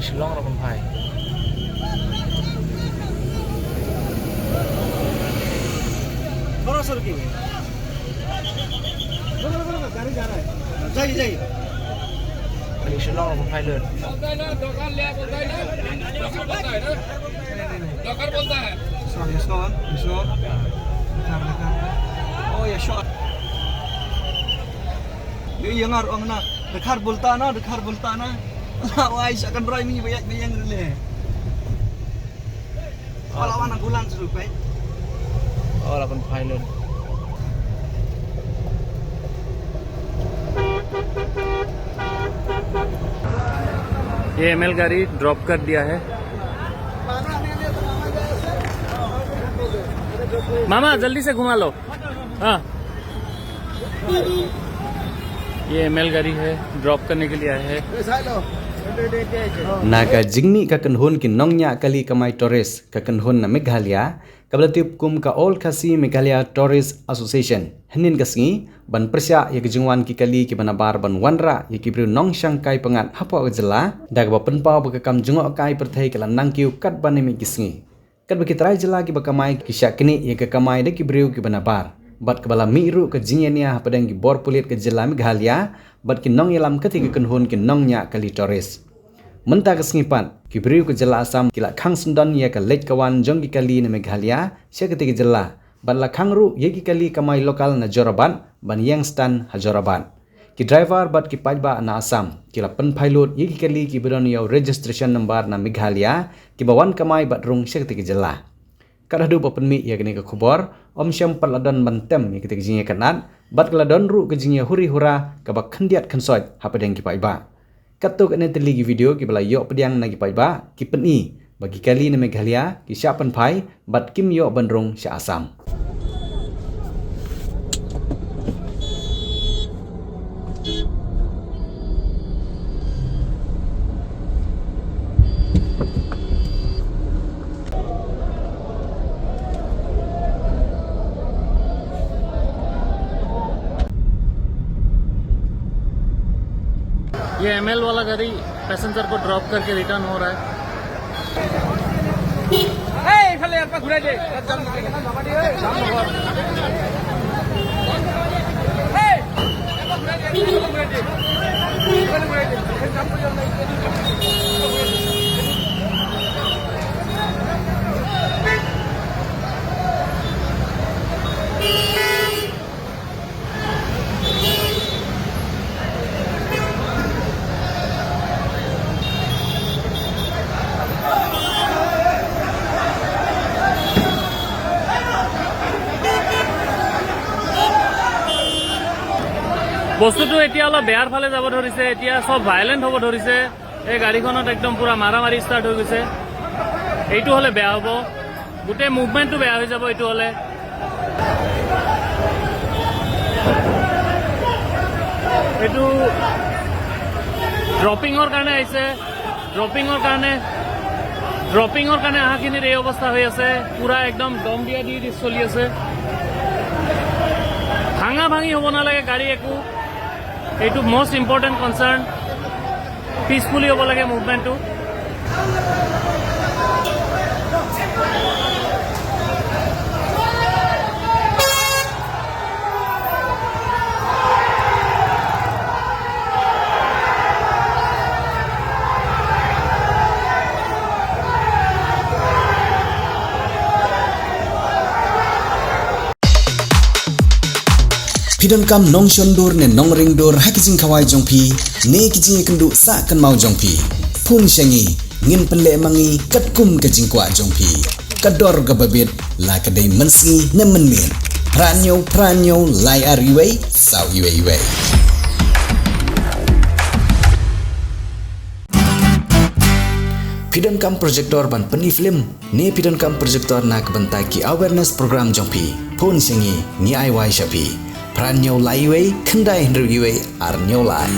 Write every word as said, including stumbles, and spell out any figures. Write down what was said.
Shillong ruh pynphai. थोड़ा सा रुकेंगे। रुको, रुको, रुको, गाड़ी जा रहा है। जाइए, जाइए। Kali Shillong ruh pynphai lut. बोलता है ना, डॉक्टर लिया, बोलता है ना, डॉक्टर बोलता है ना, डॉक्टर बोलता है। This one, this one, this one. Dekhar, dekhar. Oh, ya, sure. Ye, ye ngar ong na, dekhar bulta na, dekhar bulta na. La wai sha kan roi mi ba yak ba yang rele. Wala wan ambulance ruh pai. Wala pynphai lut. ये एमएल गाड़ी ड्रॉप कर दिया है। मामा, जल्दी से घुमा लो। हाँ। ये एमएल गाड़ी है, ड्रॉप करने के लिए आया है। Na ka jingmih ka kynhun ki nongñiah kali kamai tourist, ka kynhun na Meghalaya, kaba la tip kum ka All Khasi Meghalaya Tourist Association, hynnin ka sngi, ban pyrshah ïa ka jingwan ki kali kiba nabar ban wanrah ïa ki briew nongshangkai pyngngad hapoh ka jylla, da kaba pynpaw ba ka kam jngohkai pyrthei ka la nangkiew katba ne mih ki sngi. Katba ki trai jylla kiba kamai ki shah knieh ïa ka kamai da ki briew kiba nabar, bad kaba la mih ruh ka jingïania hapdeng ki bor pulit ka jylla Meghalaya bad ki nongïalam katei ka kynhun ki nongñiah kali tourist. Mynta ka sngi pat, ki briew ka jylla Assam ki la khang syndon ïa ka leit ka wan jong ki kali na Meghalaya sha katei ka jylla, bad la khang ruh ïa ki kali kamai local na Jorabat ban ïeng stand ha Jorabat. Ki driver bad ki paidbah na Assam ki la pynphai lut ïa ki kali kiba don ïa u registration number na Meghalaya, kiba wan kamai bad rung sha katei ka jylla. Kat haduh ba pynmih ïa kane ka khubor, ym shym pat la don ban tem ïa katei ka jingïakynad, bad ka la don ruh ka jingïahuri hura kaba khyndiat khynsoit hapdeng ki paidbah. Katto katne tylli ki video kiba la ïoh pdiang na ki paidbah ki pyni ba ki kali na Meghalaya ki shah pynphai bad kim ïoh ban rung sha Assam. ये एमएल वाला गाड़ी पैसेंजर को ड्रॉप करके रिटर्न हो रहा है। এই, এইফালে এবাৰ ঘূৰাই দে। এই, এবাৰ ঘূৰাই দে, এবাৰ ঘূৰাই দে। এবাৰ ঘূৰাই দে। বস্তুটো এতিয়া অলপ বেয়াৰ ফালে যাব ধৰিছে, এতিয়া চব ভাইলেণ্ট হ'ব ধৰিছে। এই গাড়ীখনত একদম পুৰা মাৰামাৰি ষ্টাৰ্ট হৈ গৈছে। এইটো হ'লে বেয়া হ'ব, গোটেই মুভমেণ্টটো বেয়া হৈ যাব এইটো হ'লে। এইটো ড্ৰপিঙৰ কাৰণে আহিছে, ড্ৰপিঙৰ কাৰণে, ড্ৰপিঙৰ কাৰণে অহাখিনিত এই অৱস্থা হৈ আছে। পুৰা একদম দম দিয়া দি দি চলি আছে। ভাঙা ভাঙি হ'ব নালাগে গাড়ী একো, এইটো মষ্ট ইম্পৰ্টেণ্ট কনচাৰ্ণ। পিচফুলি হ'ব লাগে মুভমেণ্টটো। Phi donkam nongshon dur ne nongring dur ha ki jingkhawai jong phi ne ki jingïakynduh sah kynmaw jong phi? Phone sha ngi, ngin pynleh ma ngi katkum ka jingkwah jong phi. Ka dor kaba bit la ka dei mynsngi ne mynmiet. Phra hynñiew phra hynñiew lai ar iwei saw iwei iwei. Phi donkam projector ban pyni film? Ne phi donkam projector na ka bynta ki awareness program jong phi? Phone sha ngi, ngi ai wai sha phi. Phra hynñiew lai iwei khyndai hynriew iwei ar hynñiew lai.